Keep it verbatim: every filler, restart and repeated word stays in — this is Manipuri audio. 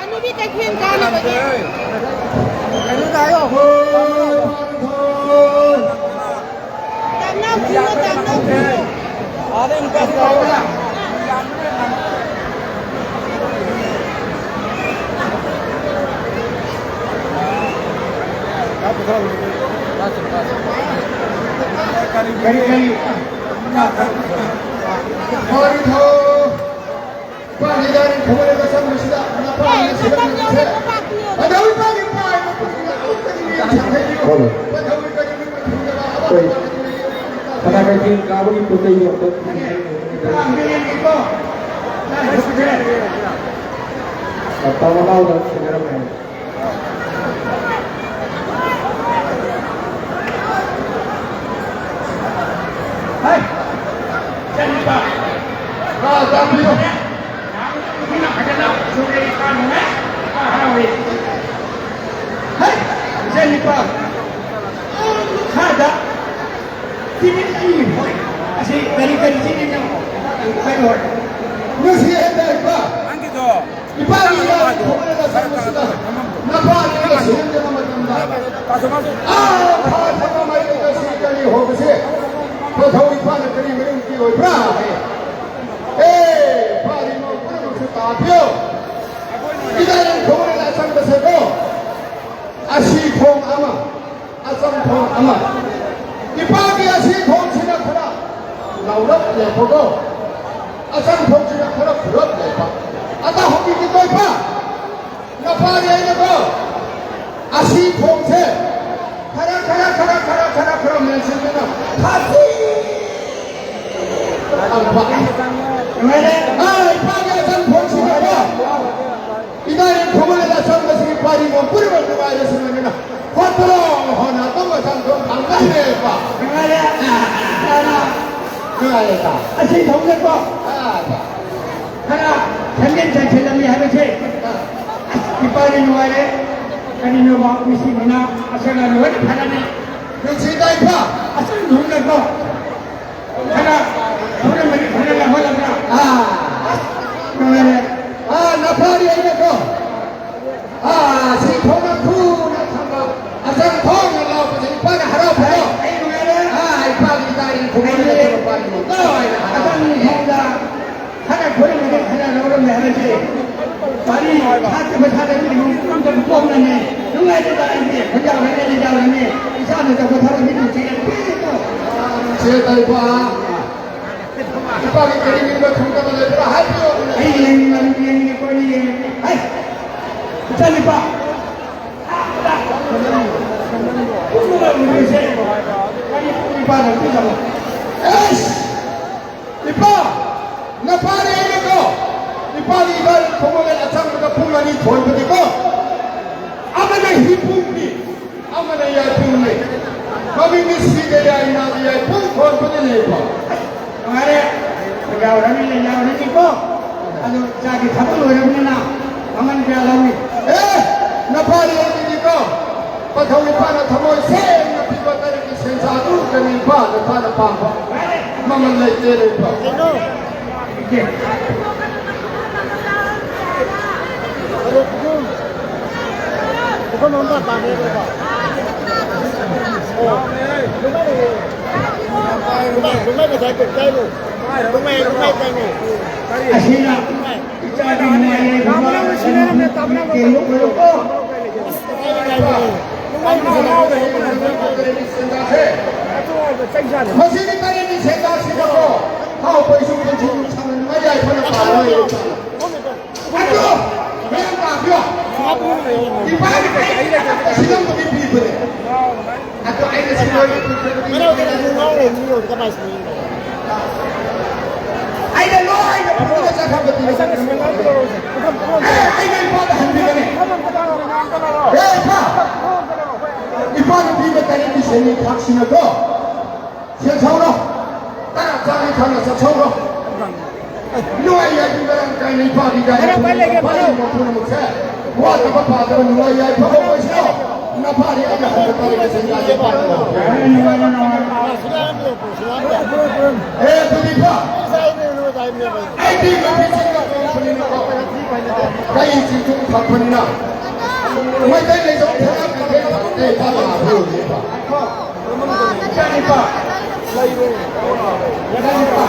ꯑꯅꯨꯕꯤ ꯀꯩꯊꯦꯜ ꯀꯥꯅꯕꯒꯤ꯫ ꯇꯞꯅ ꯈꯨꯝꯃꯣ, ꯇꯞꯅ ꯈꯨꯝꯃꯣ꯫ ꯀꯔꯤ ꯀꯔꯤ? ꯍꯣꯏ, ꯊꯣ꯫ ꯅꯨꯄꯥꯒꯤ ꯂꯥꯏꯔꯤꯛ ꯊꯧꯒꯠꯂꯒ ꯆꯪꯕꯁꯤꯗ ꯅꯨꯄꯥꯒꯤ ꯁꯤꯔꯝ ꯑꯁꯦ ꯄꯟꯊꯧ ꯏꯄꯥꯒꯤ ꯄꯥꯏꯕ ꯄꯨꯟꯁꯤꯗ ꯑꯃꯠꯇꯒꯤ ꯃꯤꯌꯥꯝ ꯁꯥꯊꯩꯔꯤꯕ ꯄꯟꯊꯧ ꯏꯄꯥꯒꯤ ꯃꯤꯡ ꯄꯟꯊꯧꯗꯕ ꯑꯃꯠꯇ ꯑꯩꯈꯣꯏ ꯀꯅꯥ ꯀꯩꯊꯦꯜ ꯀꯥꯕꯒꯤ ꯄꯣꯠ ꯆꯩ ꯌꯣꯟꯕ ꯃꯤꯔꯦꯝꯒꯤꯀꯣ ꯂꯥꯏ ꯊꯧꯒꯠꯂꯦ꯫ ꯃꯄꯥ ꯃꯅꯥꯎꯗ ꯁꯤꯟꯅꯔꯝꯃꯦ꯫ ꯍꯩ! ꯏꯆꯟꯅꯨꯄꯥ! ꯂꯥ ꯇꯥꯛꯄꯤꯌꯨ꯫ ꯃꯤꯅ ꯐꯖꯅ ꯁꯨꯔꯦ, ꯏꯄꯥ ꯅꯨꯡꯉꯥꯏ, ꯏꯄꯥ ꯍꯔꯥꯎꯔꯦ꯫ ꯍꯩ! ꯏꯆꯟꯅꯨꯄꯥ! ꯑꯥ ꯃꯈꯥꯗ ꯆꯤꯅꯤ ꯑꯅꯤ ꯍꯣꯏ꯫ ꯑꯁꯤ ꯀꯔꯤ ꯀꯔꯤ ꯆꯤꯅꯤꯅꯣ? ꯍꯥꯏꯔꯣ꯫ ꯅꯨꯡꯁꯤ ꯍꯥꯏꯇꯥꯔꯦꯀꯣ꯫ ꯅꯪꯒꯤꯗꯣ ꯏꯄꯥꯒꯤ ꯏꯔꯥꯡ ꯊꯣꯛꯂꯒ ꯆꯪꯕꯁꯤꯗ ꯅꯄꯥꯒꯤ ꯏꯔꯥꯡ ꯁꯤꯍꯟꯗꯅ ꯃꯇꯝꯗ ꯑꯥ ꯐꯥ ꯊꯕ ꯃꯥꯏꯀꯩꯗ ꯁꯤ ꯀꯔꯤ ꯍꯧꯕꯁꯦ ꯄꯣꯊꯧ ꯏꯄꯥꯅ ꯀꯔꯤ ꯃꯔꯝꯒꯤ ꯑꯣꯏꯕ꯭ꯔꯥ ꯍꯥꯏ꯫ ꯑꯦ ꯐꯥꯔꯤ ꯃꯧ ꯄꯨꯝꯅꯃꯛꯁꯨ ꯇꯥꯕꯤꯌꯨ꯫ ꯏꯔꯥꯡ ꯊꯣꯛꯂꯒ ꯆꯪꯕꯁꯦꯀꯣ ꯑꯁꯤ ꯊꯣꯡ ꯑꯃ ꯑꯆꯪꯐꯝ ꯑꯃ꯫ ꯏꯄꯥꯒꯤ ꯑꯁꯤ ꯊꯣꯡꯁꯤꯅ ꯈꯔ ꯂꯥꯎꯔꯞ ꯂꯦꯞꯄꯀꯣ꯫ ꯑꯆꯪꯐꯝꯁꯤꯅ ꯈꯔ ꯈꯨꯔꯞ ꯂꯦꯞꯄ꯫ ꯑꯗ ꯍꯧꯖꯤꯛꯀꯤ ꯀꯣꯏꯄ꯫ ꯅꯄꯥꯗꯤ ꯑꯩꯅꯀꯣ꯫ ꯑꯁꯤ ꯊꯣꯡꯁꯦ ꯈꯔ, ꯈꯔ, ꯈꯔ, ꯈꯔ, ꯈꯔ, ꯈꯔ ꯃꯦꯟꯁꯤꯟꯗꯨꯅ ꯈꯥꯁꯤ꯫ ꯅꯨꯡꯉꯥꯏꯔꯦ? ꯑꯥ, ꯏꯄꯥꯒꯤ ꯑꯆꯪꯐꯝꯁꯤꯅꯀꯣ꯫ ꯏꯅꯥ ꯌꯦꯟ ꯈꯨꯃꯟ ꯂꯥꯏꯁꯪ ꯑꯁꯤꯒꯤ ꯄꯥꯔꯤꯕ ꯄꯨꯝꯅꯃꯛ ꯅꯨꯡꯉꯥꯏꯔꯁꯤꯅ ꯍꯣꯠꯄ꯭ꯔꯣ ꯍꯣꯠꯅ ꯑꯗꯨꯝ ꯃꯊꯪ ꯑꯗꯨꯝ ꯐꯪꯒꯅꯦꯕ꯫ ꯅꯨꯡꯉꯥꯏꯔꯦ? ꯅꯨꯡꯉꯥꯏꯔꯦ ꯇꯥ꯫ ꯑꯁꯤ ꯊꯧꯖꯀꯣ꯫ ꯑꯥ, ꯇꯥ꯫ ꯈꯔ ꯁꯦꯝꯖꯤꯟ ꯁꯥꯖꯤꯜꯂꯝꯃꯤ ꯍꯥꯏꯕꯁꯦ꯫ ꯑꯥ꯫ ꯑꯁ, ꯏꯄꯥꯗꯤ ꯅꯨꯡꯉꯥꯏꯔꯦ꯫ ꯀꯔꯤꯅꯣꯕ ꯃꯤꯁꯤ ꯃꯅꯥ ꯑꯁꯣꯏꯅ ꯂꯣꯏꯅ ꯐꯔꯅꯤ꯫ ꯅꯨꯡꯁꯤꯗꯥꯏꯐ꯫ ꯑꯁꯣꯏ ꯊꯧꯖꯀꯣ꯫ ꯈꯔ ꯊꯧꯔꯝꯕꯗꯤ ꯐꯖꯅ ꯍꯣꯠꯂꯝꯕ꯭ꯔꯥ? ꯑꯥ꯫ ꯑꯁ, ꯋꯥꯔꯤ ꯁꯥꯠꯇꯕ ꯁꯥꯠꯇꯕ ꯏꯃꯨꯡ ꯄꯨꯝꯅꯃꯛ ꯄꯣꯛꯅꯅꯤ꯫ ꯅꯨꯡꯉꯥꯏꯇꯕ ꯑꯩꯗꯤ ꯈꯣꯏꯗꯥꯎ ꯍꯦꯟꯅ ꯂꯩꯗꯥꯎꯔꯅꯤ꯫ ꯏꯁꯥꯅ ꯇꯧꯕ ꯊꯕꯛ ꯃꯤꯗꯨ ꯆꯦꯜꯂꯛꯄꯤꯔꯦꯀꯣ꯫ ꯆꯦ ꯇꯥꯏꯕ, ꯏꯄꯥꯒꯤ ꯀꯔꯤ ꯃꯤꯡꯗ ꯈꯪꯗꯕ ꯂꯩꯕ꯭ꯔꯥ? ꯍꯥꯏꯕꯤꯌꯨ꯫ ꯑꯩ ꯌꯦꯡꯅꯤꯡꯕ ꯃꯤ ꯌꯦꯡꯅꯤꯡꯉꯦ, ꯀꯣꯏꯅ ꯌꯦꯡꯉꯦ꯫ ꯍꯩ! ꯏꯆꯥꯅꯤꯄꯥ! ꯄꯨꯝꯅꯃꯛ ꯎꯔꯤꯁꯦ ꯀꯔꯤ ꯄꯨꯡ ꯅꯤꯄꯥꯟ ꯑꯗꯨ ꯆꯠꯂꯣ꯫ ꯑꯦꯁ! ꯏꯄꯥ, ꯅꯄꯥꯅ ꯑꯩꯅꯀꯣ, ꯏꯄꯥꯒꯤ ꯏꯄꯥꯒꯤ ꯈꯣꯡꯎꯞ ꯑꯁꯥꯡꯕꯗ ꯄꯨꯡ ꯑꯅꯤ ꯊꯣꯟꯕꯅꯤꯀꯣ꯫ ꯑꯃꯅ ꯍꯤ ꯄꯨꯡꯅꯤ, ꯑꯃꯅ ꯌꯥꯏ ꯄꯨꯡꯅꯤ꯫ ꯃꯃꯤꯡꯗꯤ ꯁꯤꯗ ꯌꯥꯏ, ꯏꯃꯥꯗ ꯌꯥꯏ, ꯄꯨꯡ ꯊꯣꯟꯕꯅꯤꯅꯦ ꯏꯄꯥ꯫ ꯅꯨꯡꯉꯥꯏꯔꯦ, ꯌꯥꯎꯔꯅꯤ, ꯌꯥꯎꯔꯅꯤꯀꯣ꯫ ꯑꯗꯨ ꯏꯆꯥꯒꯤ ꯊꯕꯛ ꯂꯣꯏꯔꯕꯅꯤꯅ ꯃꯃꯜ ꯀꯌꯥ ꯂꯧꯏ? ꯑꯦ, ꯅꯄꯥꯗꯤ ꯑꯩꯒꯤꯗꯤꯀꯣ, ꯄꯟꯊꯧ ꯏꯄꯥꯅ ꯊꯃꯣꯏ ꯁꯦꯡꯅ ꯄꯤꯕ ꯇꯔꯦꯠꯀꯤ ꯁꯦꯟꯖꯥꯗꯨ ꯀꯔꯤ ꯏꯄꯥ ꯅꯄꯥꯅ ꯄꯥꯝꯕ? ꯃꯃꯜ ꯂꯩꯇꯦ, ꯂꯩꯇꯦ꯫ ꯑꯁꯤꯅ ꯏꯆꯥꯒꯤ ꯅꯨꯡꯉꯥꯏ ꯌꯥꯏꯐꯕ ꯀꯩꯅꯣ ꯑꯣꯏꯔꯣꯀꯣ꯫ ꯃꯁꯤꯒꯤ ꯇꯔꯦꯠꯅꯤ ꯁꯦꯟꯖꯥꯁꯤꯗꯀꯣ ꯍꯥꯎꯕꯩꯁꯨ ꯄꯨꯟꯁꯤ ꯅꯨꯡꯁꯥꯡꯅ ꯌꯥꯏꯐꯅ ꯄꯥꯜꯂꯣ꯫ ꯑꯗꯣ ꯃꯌꯥꯝ ꯇꯥꯕꯤꯌꯣ꯫ ꯏꯄꯥꯒꯤ ꯀꯩ ꯑꯁꯤꯗꯪꯕꯨꯗꯤ ꯄꯤꯕꯅꯦ꯫ ꯑꯗꯣ ꯑꯩꯅ ꯁꯤ ꯂꯣꯏꯔꯦ꯫ ꯑꯩꯅ ꯂꯣꯏꯅ ꯄꯨꯔꯒ ꯆꯠꯈ꯭ꯔꯕꯗꯤ ꯑꯩꯅ ꯏꯄꯥꯗ ꯍꯟꯕꯤꯒꯅꯤ꯫ ꯑꯦ ꯏꯄꯥ! ꯏꯄꯥꯅ ꯄꯤꯕ ꯇꯔꯦꯠꯀꯤ ꯁꯦꯟꯅꯤ ꯊꯥꯛꯁꯤꯅꯀꯣ꯫ ꯁꯦꯟꯁꯧꯔꯣ꯫ ꯇꯔꯥ ꯆꯥꯅꯤ ꯈꯪꯅ ꯆꯠꯁꯧꯔꯣ꯫ ꯅꯨꯡꯉꯥꯏ ꯌꯥꯏꯐꯕ ꯃꯔꯥꯡ ꯀꯥꯏꯅ ꯏꯄꯥꯒꯤ ꯒꯥꯔꯤ ꯊꯧꯕ ꯄꯥꯏꯔꯤꯕ ꯄꯨꯝꯅꯃꯛꯁꯦ ꯋꯥꯗꯕ ꯄꯥꯗꯕ ꯅꯨꯡꯉꯥꯏ ꯌꯥꯏꯐꯕ ꯑꯣꯏꯁꯅꯣ꯫ ꯅꯄꯥꯗꯤ ꯑꯩꯅ ꯍꯟꯕ ꯇꯥꯔꯒ ꯁꯦꯟꯖꯥꯁꯦ ꯄꯥꯏꯔꯒ ꯑꯦ, ꯑꯗꯨꯗꯤ ꯏꯄꯥ, ꯑꯩꯗꯤ ꯃꯄꯤ ꯆꯤꯡꯗ ꯄꯣꯛꯄꯅꯤꯅꯀꯣ, ꯀꯩ ꯆꯤꯡꯗꯨ ꯐꯪꯕꯅꯤꯅ ꯃꯩꯇꯩ ꯂꯩꯖꯧ ꯊꯦꯡꯅ ꯀꯩꯊꯦꯜ ꯐꯪꯗꯦ ꯏꯄꯥ ꯂꯥꯛꯑꯕ ꯌꯧꯔꯦ ꯏꯄꯥ꯫ ꯏꯆꯥꯅꯤꯄꯥ, ꯏꯆꯥꯅꯤꯄꯥ,